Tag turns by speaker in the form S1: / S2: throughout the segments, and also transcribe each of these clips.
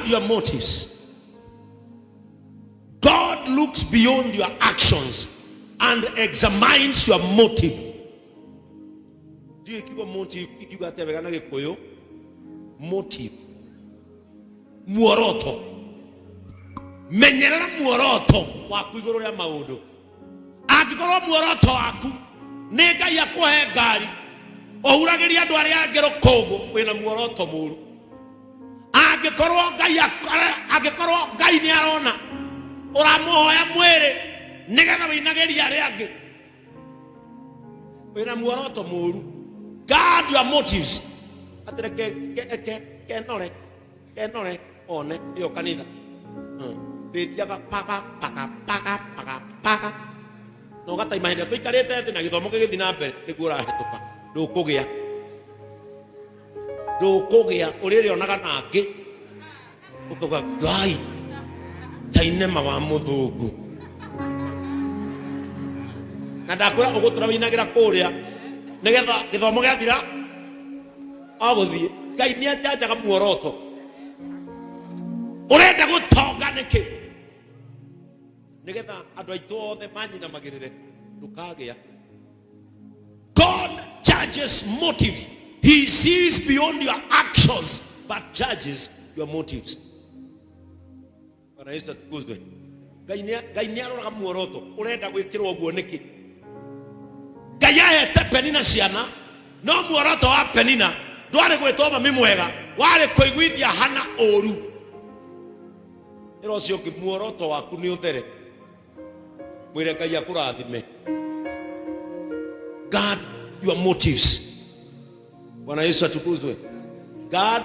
S1: Guard your motives. God looks beyond your actions and examines your motive. Ndiũĩ kiugo motive ingiuga atĩa wega na Gĩkũyũ. Motive. Muoroto. Menyerera muoroto waku igũrũ rĩa maũndũ. Angĩkorwo muoroto waku nĩ Ngai akũhe ngari, ũhuragĩria andũ arĩa angĩ rũkũngũ, wĩna muoroto mũru. Angĩkorwo Ngai angĩkorwo Ngai nĩ arona ũramũhoya mwĩrĩ nĩgetha wĩinagĩrie arĩa angĩ, wĩna muoroto mũru. Guard your motives. Atĩrĩ ke, ke, ke, kenore kenore one ĩyo kanitha. Ndĩthiaga paka paka paka paka paka na ũgataima hĩndĩ ĩrĩa tũikarĩte thĩ na gĩthomo gĩgĩthiĩ na mbere nĩguo ũrahĩtũka. Ndũkũgĩa, ndũkũgĩa ũrĩrĩonaga na angĩ ũkauga Ngai tainema wa mũthũngũ na ndakwĩra ũgũtũra wĩinagĩra kũrĩa nĩgetha gĩthomo gĩathira o gũthiĩ. Ngai nĩ anjanjaga muoroto. Ũrenda gũtonga nĩkĩ? Nĩgetha andũ aitũ othe manyinamagĩrĩre. Ndũkagĩa. God judges motives. He sees beyond your actions but judges your motives. Bwana Yesu atukuzwe. Ngai nĩ Ngai nĩ aroraga muoroto. Ũrenda gwĩkĩrwo ũguo nĩkĩ? Ngai ahete Penina ciana, no muoroto wa Penina ndwarĩ gwĩtwo mami mwega, warĩ kũiguithia Hana ũru. Ĩra ũcio ũngĩ muoroto waku nĩ ũthere. Mwĩre Ngai akũrathime. Guard your motives. Bwana Yesu atukuzwe. Guard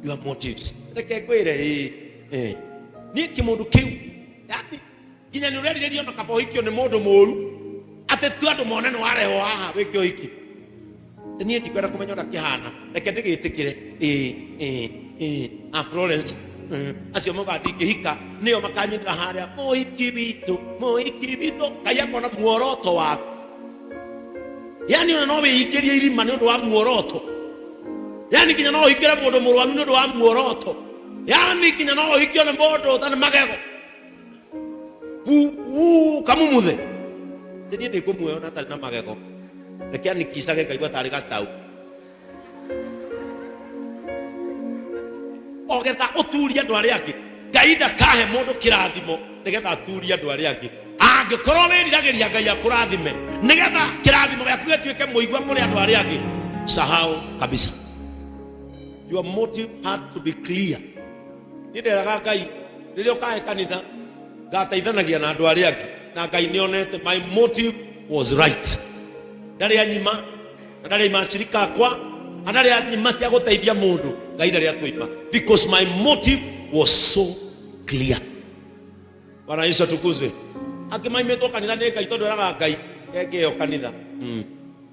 S1: your motives. Reke ngwĩre ĩĩ ĩĩ. Niĩ kĩmũndũ kĩu yani nginya nĩ ũrerirĩria ona kaba ũhikio nĩ mũndũ mũru atĩ tu andũ mone nĩ warehwo haha wĩke ũhiki. Niĩ ndikwenda kũmenya ũrĩa kĩhana, reke ndĩgĩtĩkĩre. Ĩĩ ĩĩ ĩĩ a Florence acio maugaga ndingĩhika nĩo makanyinĩra harĩa mũhiki witũ mũhiki witũ. Ngai akona muoroto waku. Yani ona no wĩingĩrie irima nĩ ũndũ wa muoroto. Yani nginya no ũhikĩre mũndũ mũrwaru nĩ ũndũ wa muoroto. Yani nginya no ũhikio nĩ mũndũ ũtarĩ magego. Uu kamumuthe. Niĩ ndĩkũmuoya ona atarĩ na magego. Reke anikicage ngaigua tarĩ gacau. Ogetha ũturie andũ arĩa angĩ. Ngai ndakahe mũndũ kĩrathimo nĩgetha aturie andũ arĩa angĩ. Angĩkorwo wĩriragĩria Ngai akũrathime nĩgetha kĩrathimo gĩaku gĩtuĩke mũigua kũrĩ andũ arĩa angĩ, sahau kabisa. Your motive had to be clear. Niĩ nderaga Ngai rĩrĩa ũkahe kanitha ngateithanagia na andũ arĩa angĩ, na Ngai nĩ onete my motive was right. Ndarĩ anyima na ndarĩ aima acirika akwa na ndarĩ anyima cia gũteithia mũndũ. Ngai ndarĩ atũima because my motive was so clear. Bwana Yesu atukuzwe. Angĩ maimĩtwo kanitha nĩ Ngai tondũ eraga Ngai kenge ĩyo kanitha.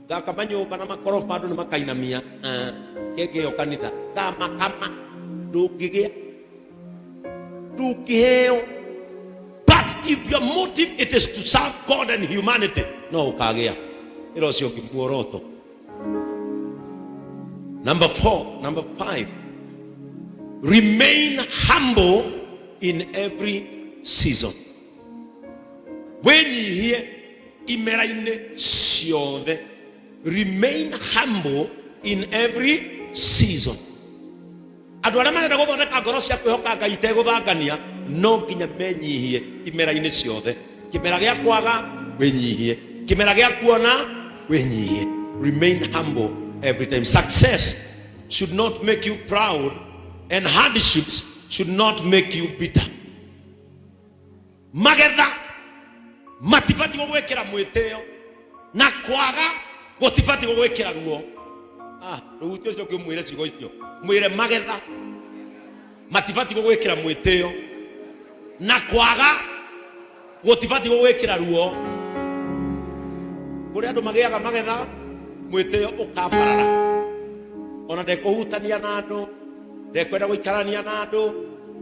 S1: Ngaka manyũmba na makoroba andũ nĩ makainamia. Kenge ĩyo kanitha. Ngamakama. Ndũngĩgĩa. Ndũngĩheo. But if your motive it is to serve God and humanity, no ũkagĩa. Ĩra ũcio ũngĩ muoroto. Number 4, number 5. Remain humble in every season. Wĩnyihie imera-inĩ ciothe. Remain humble in every season. Andũ arĩa marenda gũthondeka ngoro cia kwĩhoka Ngai itegũthangania no nginya menyihie imera-inĩ ciothe. Kĩmera gĩa kwaga wĩnyihie, kĩmera gĩa kuona wĩnyihie. Remain humble every time. Success should not make you proud and hardships should not make you bitter. Magetha matibatiĩ gũgwĩkĩra mwĩtĩo na kwaga gũtibatiĩ gũgwĩkĩra ruo. Rũhuti ũcio ũngĩmwĩre ciugo icio, mwĩre magetha matibatiĩ gũgwĩkĩra mwĩtĩo na kwaga gũtibatiĩ gũgwĩkĩra ruo. Kũrĩ andũ magĩaga magetha mwĩtĩo ũkambarara, ona ndekũhutania na andũ, ndekwenda gũikarania na andũ,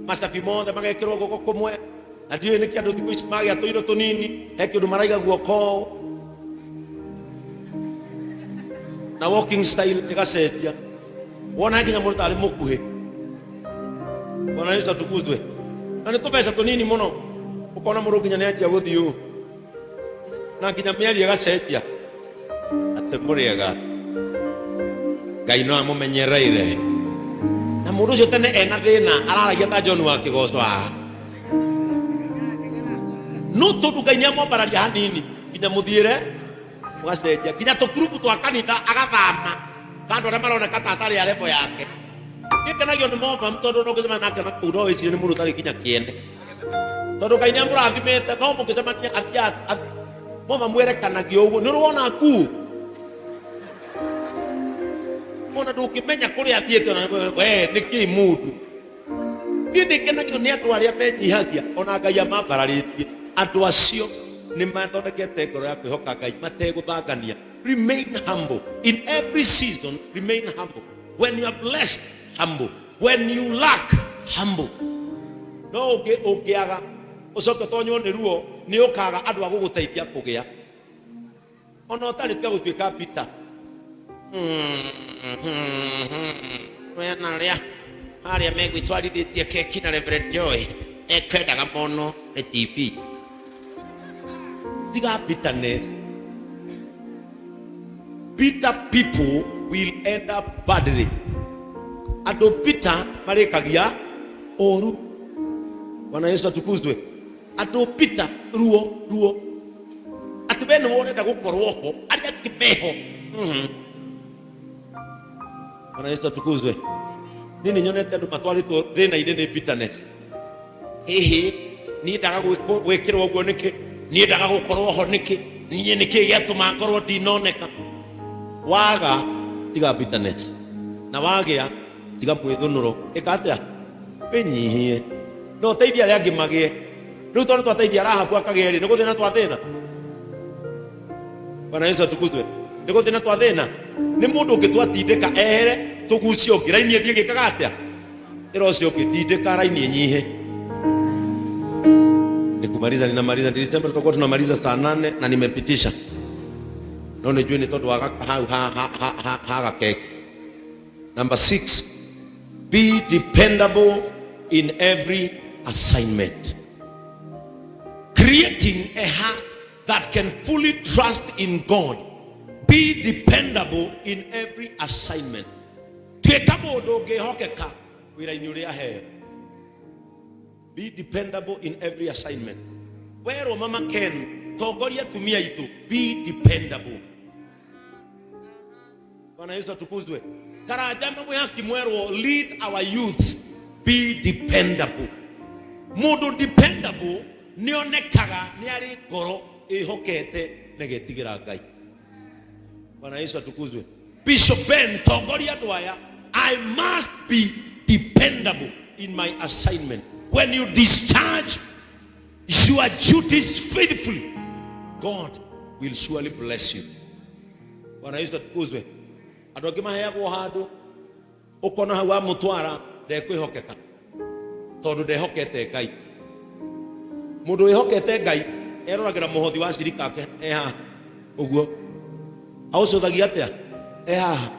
S1: macabi mothe magekĩrwo guoko kũmwe, na ndiũĩ nĩkĩ andũ thikũ ici magĩa tũindo tũnini he kĩndũ maraiga guoko ũũ, na walking style ĩgacenjia, wona nginya mũndũ tarĩ mũkuhĩ. Bwana Yesu atukuzwe. Na nĩ tũbeca tũnini mũno, ũkona mũndũ nginya nĩ anjia gũthiĩ ũũ na nginya mĩario ĩgacenjia atĩ mũrĩega Ngai no amũmenyereire. Na mũndũ ũcio tene ena thĩna araragia ta John wa kĩgoco haha, no tondũ Ngai nĩ amwambararia hanini nginya mũthiĩre ũgacenjia, nginya tũkurubu twa kanitha agathama ka andũ arĩa maroneka ta atarĩ a level yake. Niĩ ngenagio nĩ Mobam tondũ no ngĩcemania nake na kũu no wĩcirie nĩ mũndũ ũtarĩ nginya kĩene, tondũ Ngai nĩ amũrathimĩte. No mũngĩcemania athiaga Mobam werekanagio ũguo nĩ ũrĩ wona nguo ona ndũngĩmenya kũrĩa athiĩte ona we nĩ kĩ mũndũ. Niĩ nĩ ngenagio nĩ andũ arĩa menyihagia ona Ngai amambararĩtie. Andũ acio nĩ mathondekete ngoro ya kwĩhoka Ngai mategũthangania. Remain humble in every season, remain humble. When you are blessed, humble. When you lack, humble. No ũngĩ ũngĩaga ũcoke ũtonywo nĩ ruo, nĩ ũkaga andũ a gũgũteithia kũgĩa. Ona ũtarĩ tiga gũtuĩka bitter. Wena arĩa harĩa megwĩtwarithĩtie keki na Reverend Joy ekwendaga mono nĩ TV. Tiga bitterness. Bitter people will end up badly. Andũ bitter marĩkagia ũru. Bwana Yesu atukuzwe. Andũ bitter, ruo ruo atĩ we nĩwe ũrenda gũkorwo ho, arĩa angĩ meho. Bwana Yesu atukuzwe. Niĩ nĩ nyonete andũ matwarĩtwo thĩna-inĩ nĩ bitterness. Hihi niĩ ndaga gwĩkĩrwo ũguo nĩkĩ? Niĩ ndaga gũkorwo ho nĩkĩ? Niĩ nĩkĩ gĩatũma ngorwo ndinoneka? Waga tiga bitterness, na wagĩa tiga mwĩthũnũro. Ĩka atĩa? Wĩnyihie na ũteithie arĩa angĩ magĩe. Rĩu tondũ twateithia Rahabu akagĩa rĩ, nĩ gũthĩna twathĩna? Bwana Yesu atukuzwe. Nĩ gũthĩna twathĩna? Nĩ mũndũ ũngĩ twatindĩka ehere, tũgucie ũngĩ raini ĩthiĩ ĩgĩkaga atĩa? Ĩra ũcio ũngĩ, tindĩka raini ĩnyihe. Ni kumaliza, ninamaliza. Nilisema tutakuwa tunamaliza saa 8 na nimepitisha, no nĩnjũĩ nĩ tondũ wa hau ha gakeki. Number 6, be dependable in every assignment. Creating a heart that can fully trust in God. Be dependable in every assignment. Tuĩka mũndũ ũngĩhokeka wĩra-inĩ ũrĩa aheo. Be dependable in every assignment. Werwo Mama Ken, tongoria atumia aitũ, be dependable. Bwana Yesu atukuzwe. Karanja mamwe haki mwerwo, lead our youths, be dependable. Mundu dependable nĩonekaga nĩ arĩ ngoro ĩhokete na ĩgetigĩra Ngai. Bwana Yesu atukuzwe. Bishop Ben, tongoria andũ aya. I must be dependable in my assignment. When you discharge your duties faithfully, God will surely bless you. Bwana Yesu atukuzwe. Andũ angĩ maheagwo handũ ũkona hau wamũtwara ndekwĩhokeka tondũ ndehokete Ngai. Mũndũ wĩhokete Ngai eroragĩra mũhothi wa cirika ake e haha ũguo, aũcũthagia atĩa e haha,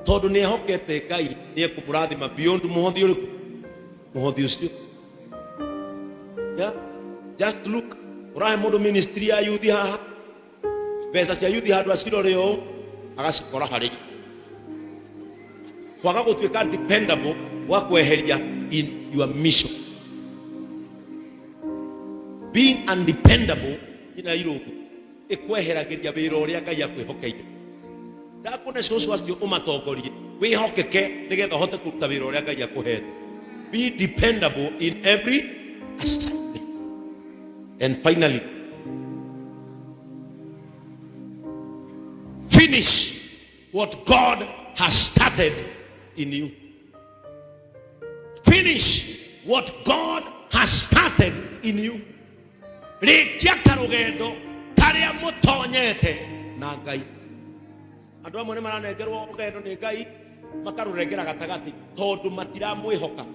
S1: tondũ nĩ ehokete Ngai nĩ ekũmũrathima beyond mũhothi ũrĩkũ, mũhothi ũcio. Yeah? Just look, ũrahe mũndũ ministry ya youth haha, mbeca cia yuthi handũ acirore ũũ agacikora harĩ kwaga gũtuĩka dependable gwa kweheria in your mission. Being undependable ina irũngũ ĩkweheragĩria wĩra ũrĩa Ngai akwĩhokeire. Ndakũne cũcũ acio ũmatongorie, wĩhokeke nĩgetha ũhote kũruta wĩra ũrĩa Ngai akũhete. Be dependable in every assignment. And finally, finish what God has started in you. Finish what God has started in you. Rĩkia karũgendo karĩa mũtonyete na Ngai. Andũ amwe nĩ maranengerwo rũgendo nĩ Ngai makarũrengera gatagatĩ tondũ matiramwĩhoka.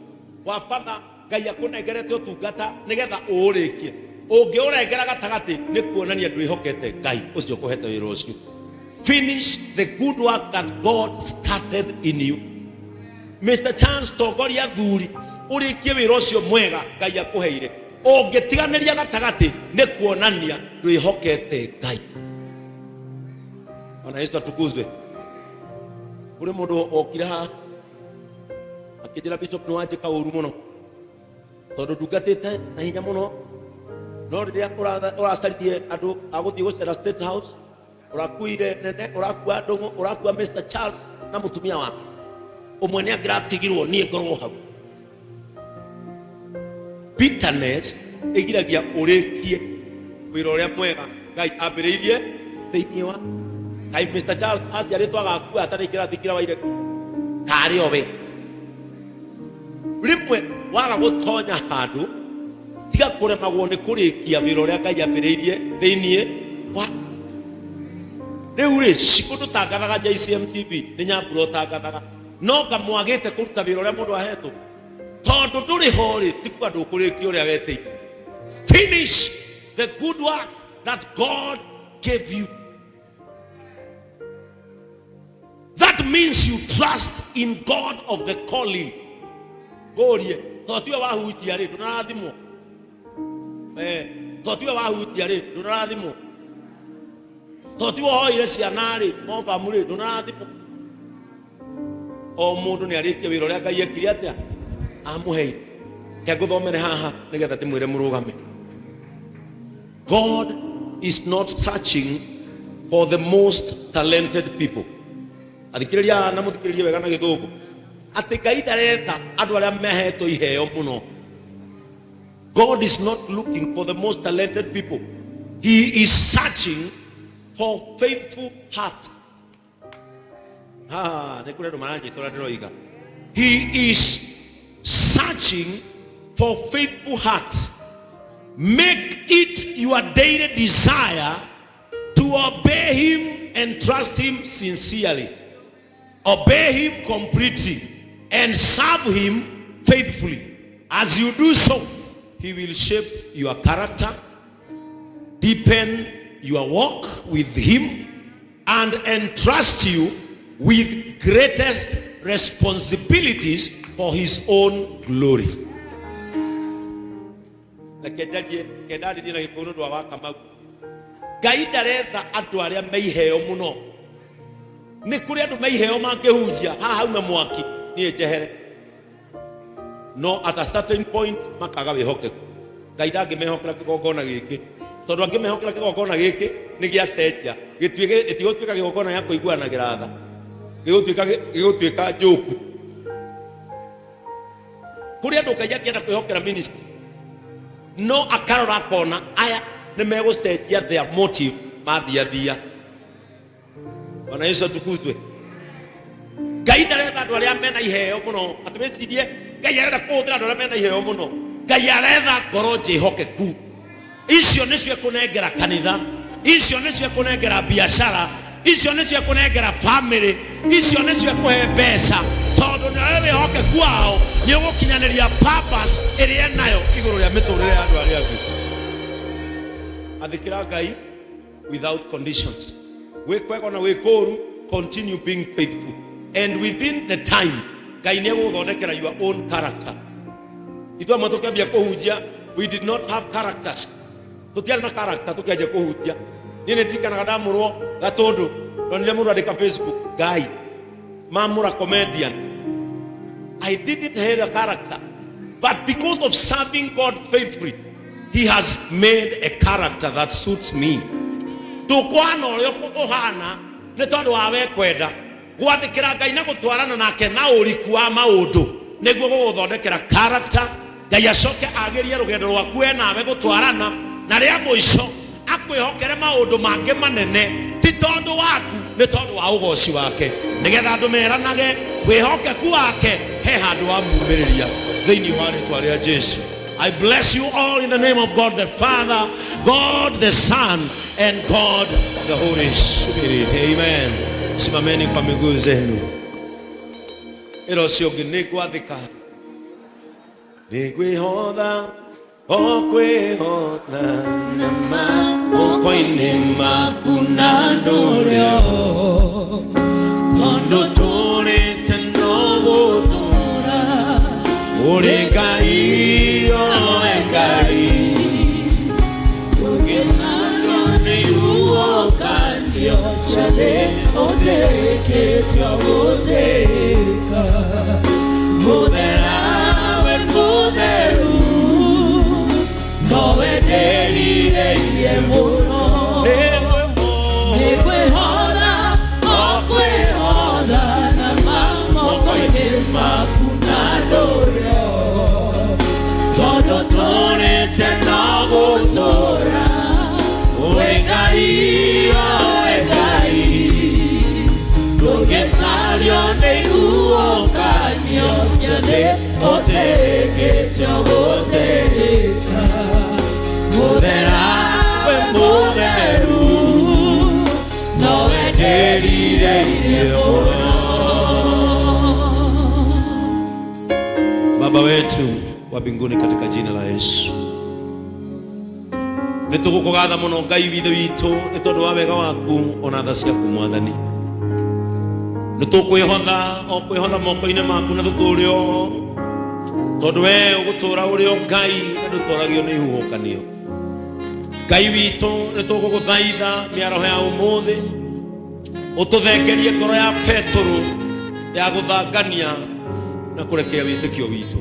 S1: Wa bata Ngai akũnengerete ũtungata nĩgetha ũũrĩkie. Ũngĩũrengera gatagatĩ nĩ kuonania ndwĩhokete Ngai ũcio ũkũhete wĩra ũcio. Finish the good work that God started in you. Mr. Charles, tongoria athuri. Ũrĩkie wĩra ũcio mwega Ngai akũheire. Ũngĩtiganĩria gatagatĩ nĩ kuonania ndwĩhokete Ngai. Bwana Yesu atukuzwe. Kũrĩ mũndũ wokire haha akĩnjĩra, "Bishop, nĩ wanjĩka ũru mũno tondũ ndungatĩte na hinya mũno, no rĩrĩa ũracaririe andũ a gũthiĩ gũcera State House, ũrakuire nene, ũrakua ndũng'ũ, ũrakua Mr Charles na mũtumia wake ũmwe, nĩ angĩratigirwo niĩ ngorwo hau." Bitterness ĩgiragia ũrĩkie wĩra ũrĩa mwega Ngai ambĩrĩirie thĩinĩ wa kaĩ. Mr Charles aciarĩtwo agakua atarĩ kĩrathi kĩrĩa waire karĩ o we. Rĩmwe waga gũtonya handũ, tiga kũremagwo nĩ kũrĩkia wĩra ũrĩa Ngai ambĩrĩirie thĩinĩ wa rĩu rĩ. Cikũ ndũtangathaga JCM TV, nĩ Nyambura ũtangathaga, no ngamwagĩte kũruta wĩra ũrĩa mũndũ ahetwo tondũ ndũrĩ ho rĩ, ti kuga ndũkũrĩkia ũrĩa wetĩire. Finish the good work that God gave you. That means you trust in God of the calling. Ngũrie, to tiwe wahunjia rĩ, ndũnarathimwo? Eh, to tiwe wahunjia rĩ, ndũnarathimwo? To tiwe ũhoire ciana rĩ, mobamu rĩ, ndũnarathimwo? O mũndũ nĩ arĩkie wĩra ũrĩa Ngai ekire atĩa amũheire. Ke ngũthomere haha nĩgetha ndĩmwĩre mũrũgame. God is not searching for the most talented people. Athikĩrĩria na mũthikĩrĩrie wega na Gĩthũngũ, atĩ Ngai ndaretha andũ arĩa mehetwo iheo mũno. God is not looking for the most talented people. He is searching for faithful hearts. Ah, nĩ kũrĩ andũ maranyita ũrĩa ndĩroiga. He is searching for faithful hearts. Make it your daily desire to obey him and trust him sincerely. Obey him completely and serve him faithfully. As you do so, he will shape your character, deepen your walk with him and entrust you with greatest responsibilities for his own glory. Reke njarie, reke ndarĩrie na Gĩkũyũ nĩ ũndũ wa Wakamau. Ngai ndaretha andũ arĩa me iheo mũno. Nĩ kũrĩ andũ me iheo mangĩhunjia haha hauma mwaki niĩ njehere, no at a certain point makaga wĩhokeku. Ngai ndangĩmehokera kĩgongona gĩkĩ, tondũ angĩmehokera kĩgongona gĩkĩ nĩ gĩacenjia, gĩtuĩke, gĩtigũtuĩka kĩgongona gĩa kũiguanagĩra tha, gĩgũtuĩka njũku. Kũrĩ andũ Ngai angĩenda kwĩhokera ministry, no akarora akona aya nĩ megũcenjia their motive mathiathia. Bwana Yesu atukuzwe. Ngai ndaretha andũ arĩa mena iheo mũno, atĩ wĩcirie Ngai arenda kũhũthĩra andũ arĩa mena iheo mũno. Ngai aretha ngoro njĩhokeku. Icio nĩcio ekũnengera kanitha, icio nĩcio ekũnengera biacara, icio nĩcio ekũnengera family, icio nĩcio ekũhe mbeca, tondũ nĩoĩ wĩhokeku wao nĩ ũgũkinyanĩria purpose ĩrĩa enayo igũrũ rĩa mĩtũrĩre ya andũ arĩa angĩ. Athĩkĩra Ngai without conditions. Gwĩ kwega na gwĩ kũũru, continue being faithful, and within the time Ngai nĩ egũgũthondekera your own character. Ithuĩ amwe tũkĩambia kũhunjia, we did not have characters. Tũtiarĩ na character tũkĩanjia kũhunjia. Niĩ nĩ ndirikanaga ndamũrwo Gatũndũ, ndonire mũndũ andĩka Facebook, "Ngai mamũra comedian." I didn't have a character, but because of serving God faithfully, he has made a character that suits me. Ndũkũhana ũrĩa ũhana nĩ tondũ wa we kwenda gwathĩkĩra Ngai na gũtwarana nake na ũriku wa maũndũ nĩguo gũgũthondekera character. Ngai acoke agĩrie rũgendo rwaku we nawe gũtwarana, na rĩa mũico akwĩhokere maũndũ mangĩ manene, ti tondũ waku, nĩ tondũ wa ũgoci wake, nĩgetha andũ meranage wĩhokeku wake he handũ wa mumĩrĩria thĩinĩ wa rĩtwa rĩa Jesu. I bless you all in the name of God the Father, God the Son, and God the Holy Spirit. Amen. Simameni kwa miguu zenu. Ĩra ũcio ũngĩ, "Nĩ ngwathĩka, nĩ ngwĩhotha o kwĩhotha na maboko-inĩ maku na ndũrĩo, tondũ tũrĩte no gũtũra." Ũrĩ Ngai, oe Ngai.
S2: Ũngĩtarwo nĩ ihuhũkanio cia thĩ, ũtĩĩkĩtio gũtĩĩka. Mũthera we mũtheru, nowe ndĩrirĩirie mũno. Nĩngwĩhotha, o kwĩhotha na moko-inĩ maku na ndũrĩo. Tondũ tũrĩte no gũtũũra, wĩ Ngai, oe Ngai. Ndũngĩtario nĩ ihuhũkanio cia thĩ, ũtĩĩkĩtio gũtĩĩka. Mũthera we mũtheru, nowe ndĩrirĩirie mũno.
S1: Baba wetu wa mbinguni, katika jina la Yesu, nĩ tũgũkũgatha mũno Ngai withe witũ nĩ tondũ wa wega waku ona tha ciaku Mwathani. Nĩ tũkwĩhotha o kwĩhotha moko-inĩ maku na tũtũre oho, tondũ we ũgũtũra ũrĩ o Ngai na ndũtoragio nĩ ihuhũkanio. Ngai witũ, nĩ tũgũgũthaitha mĩaraho ya ũmũthĩ ũtũthengerie ngoro ya Petũrũ ya gũthangania na kũrekea wĩtĩkio witũ.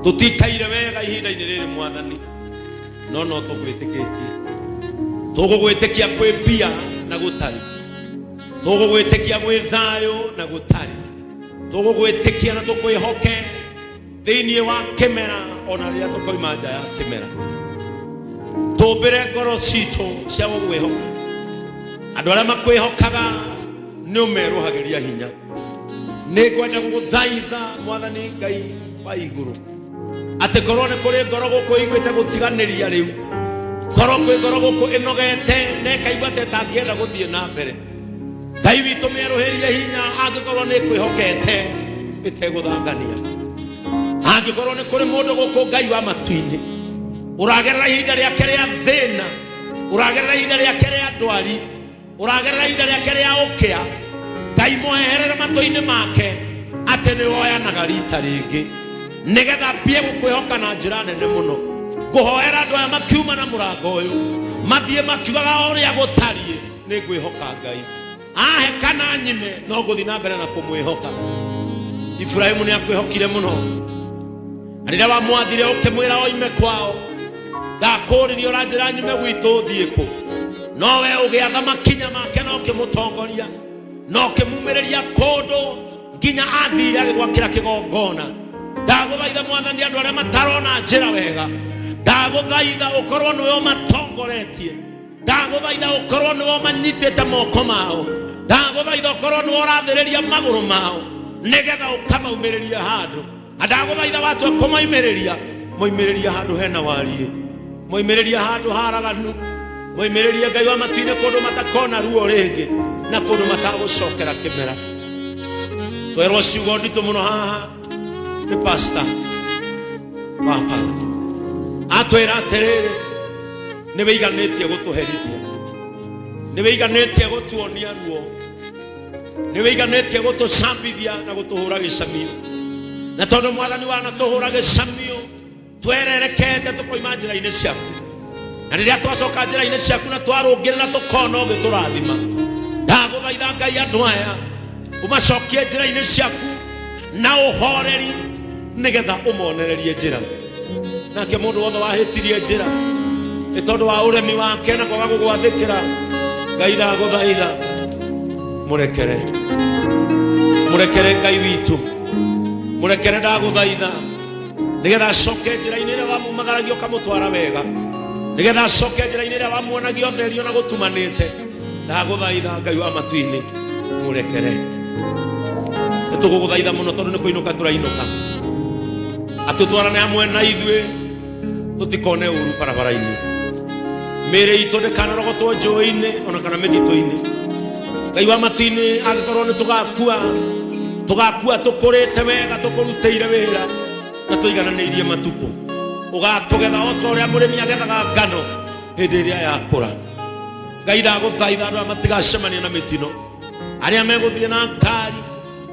S1: Tũtikaire wega ihinda-inĩ rĩrĩ Mwathani, no no tũgwĩtĩkĩtie. Tũgũgwĩtĩkia kwĩ mbia na gũtarĩ, tũgũgwĩtĩkia gwĩ thayũ na gũtarĩ, tũgũgwĩtĩkia na tũkwĩhoke thĩinĩ wa kĩmera ona rĩrĩa tũkoima nja ya kĩmera. Tũmbĩre ngoro citũ cia gũgwĩhoka. Andũ arĩa makwĩhokaga nĩ ũmerũhagĩria hinya. Nĩ ngwenda gũgũthaitha Mwathani Ngai wa igũrũ, atĩ korwo nĩ kũrĩ ngoro gũkũ iguĩte gũtiganĩria rĩu, korwo kwĩ ngoro gũkũ ĩnogete na ĩkaigua ta ĩtangĩenda gũthiĩ na mbere, Ngai witũ mĩerũhĩrie hinya angĩkorwo nĩ ĩkwĩhokete ĩtegũthangania. Angĩkorwo nĩ kũrĩ mũndũ gũkũ, Ngai wa matu-inĩ, ũragerera ihinda rĩake rĩa thĩna, ũragerera ihinda rĩake rĩa ndwari, ũragerera ihinda rĩake rĩa ũkĩa, Ngai mweherere matũ-inĩ make atĩ nĩ woyanaga rita rĩngĩ nĩgetha mbie gũkwĩhoka na njĩra nene mũno. Ngũhoera andũ aya makiuma na mũrango ũyũ mathiĩ makiugaga o ũrĩa gũtariĩ, nĩ ngwĩhoka Ngai ahe kana nyime, no ngũthiĩ na mbere na kũmwĩhoka. Iburahĩmu nĩ akwĩhokire mũno, na rĩrĩa wamwathire ũkĩmwĩra oime kwao, ndakũririe ũranjĩra nyume gwitũ thiĩ kũ, no we ũgĩatha makinya make na ũkĩmũtongoria na ũkĩmumĩrĩria kũndũ nginya athire agĩgwakĩra kĩgongona. Ndagũthaitha Mwathani, andũ arĩa matarona njĩra wega, ndagũthaitha ũkorwo nĩwe ũmatongoretie, ndagũthaitha ũkorwo nĩwe ũmanyitĩte moko mao, ndagũthaitha ũkorwo nĩwe ũrathĩrĩria magũrũ mao nĩgetha ũkamaumĩrĩria handũ. Na ndagũthaitha watua kũmoimĩrĩria, moimĩrĩria handũ hena wariĩ, moimĩrĩria handũ haraganu, moimĩrĩrie Ngai wa matu-inĩ kũndũ matakona ruo rĩngĩ na kũndũ matagũcokera kĩmera. Twerwo ciugo nditũ mũno haha nĩ pasta baba, atwĩra atĩrĩrĩ, nĩ wĩiganĩtie gũtũherithia, nĩ wĩiganĩtie gũtuonia ruo, nĩ wĩiganĩtie gũtũcambithia na gũtũhũra gĩcamio. Na tondũ Mwathani wanatũhũra gĩcamio, twererekete tũkoima njĩra-inĩ ciaku, na rĩrĩa twacoka njĩra-inĩ ciaku na twarũngĩrĩra tũkona ũgĩtũrathima. Ndagũthaitha Ngai, andũ aya ũmacokie njĩra-inĩ ciaku na ũhoreri nĩgetha ũmonererie njĩra. Nake mũndũ wothe wahĩtirie njĩra nĩ tondũ wa ũremi wake na kwaga gũgwathĩkĩra, Ngai ndagũthaitha mũrekere, mũrekere Ngai witũ, mũrekere ndagũthaitha, nĩgetha acoke njĩra-inĩ ĩrĩa wamumagaragia ũkamũtwara wega, nĩgetha acoke njĩra-inĩ ĩrĩa wamuonagia ũtheri ona gũtumanĩte. Ndagũthaitha Ngai wa matu-inĩ, mũrekere. Nĩ tũgũgũthaitha mũno tondũ nĩ kũinũka tũrainũka, atũtwarane hamwe na ithuĩ tũtikone ũru barabara-inĩ, mĩĩrĩ itũ ndĩkanarogotwo njũĩ-inĩ ona kana mĩtitũ-inĩ. Ngai wa matu-inĩ, angĩkorwo nĩ tũgakua, tũgakua tũkũrĩte wega, tũkũrutĩire wĩra na tũigananĩirie matukũ. Ũgatũgetha o ta ũrĩa mũrĩmi agethaga ngano hĩndĩ ĩrĩa yakũra. Ngai ndagũthaitha andũ aya matigacemania na mĩtino, arĩa megũthiĩ na ngari,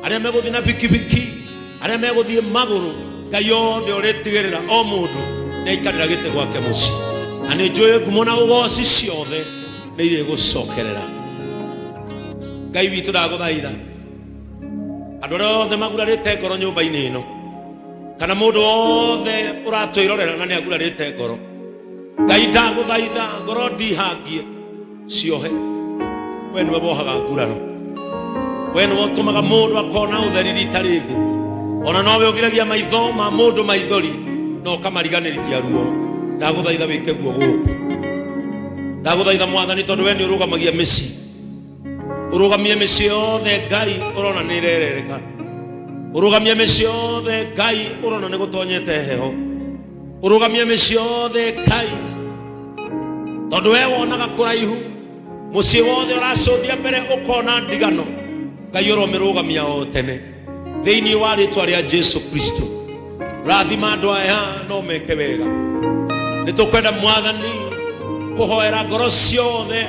S1: arĩa megũthiĩ na bikibiki. Arĩa megũthiĩ magũrũ, Ngai othe ũrĩtigĩrĩra o mũndũ nĩ aikarĩra gĩtĩ gwake mũciĩ. Na nĩ njũĩ ngumo na ũgoci ciothe nĩ irĩgũcokerera. Ngai witũ, ndagũthaitha, andũ arĩa othe magurarĩte ngoro nyũmba-inĩ ĩno, kana mũndũ wothe ũratwĩrorera na nĩ agurarĩte ngoro, Ngai ndagũthaitha, ngoro ndihangie ciohe. We nĩwe wohaga nguraro, we nĩwe ũtũmaga mũndũ akona ũtheri rita rĩngĩ, ona nowe ũgiragia maitho ma mũndũ maithori na ũkamariganĩrithia ruo. Ndagũthaitha wĩke guo gũkũ. Ndagũthaitha Mwathani, tondũ we nĩ ũrũgamagia mĩciĩ, ũrũgamie mĩciĩ yothe Ngai ũrona nĩ ĩrerereka, ũrũgamie mĩciĩ yothe Ngai ũrona nĩ gũtonyete heho, ũrũgamie mĩciĩ yothe Ngai, tondũ we wonaga kũraihu. Mũciĩ wothe ũracũthia mbere ũkona ndigano, Ngai ũromĩrũgamia o tene thĩinĩ wa rĩtwa rĩa Jesu Kristo. Rathima andũ aya no meke wega. Nĩ tũkwenda Mwathani kũhoera ngoro ciothe.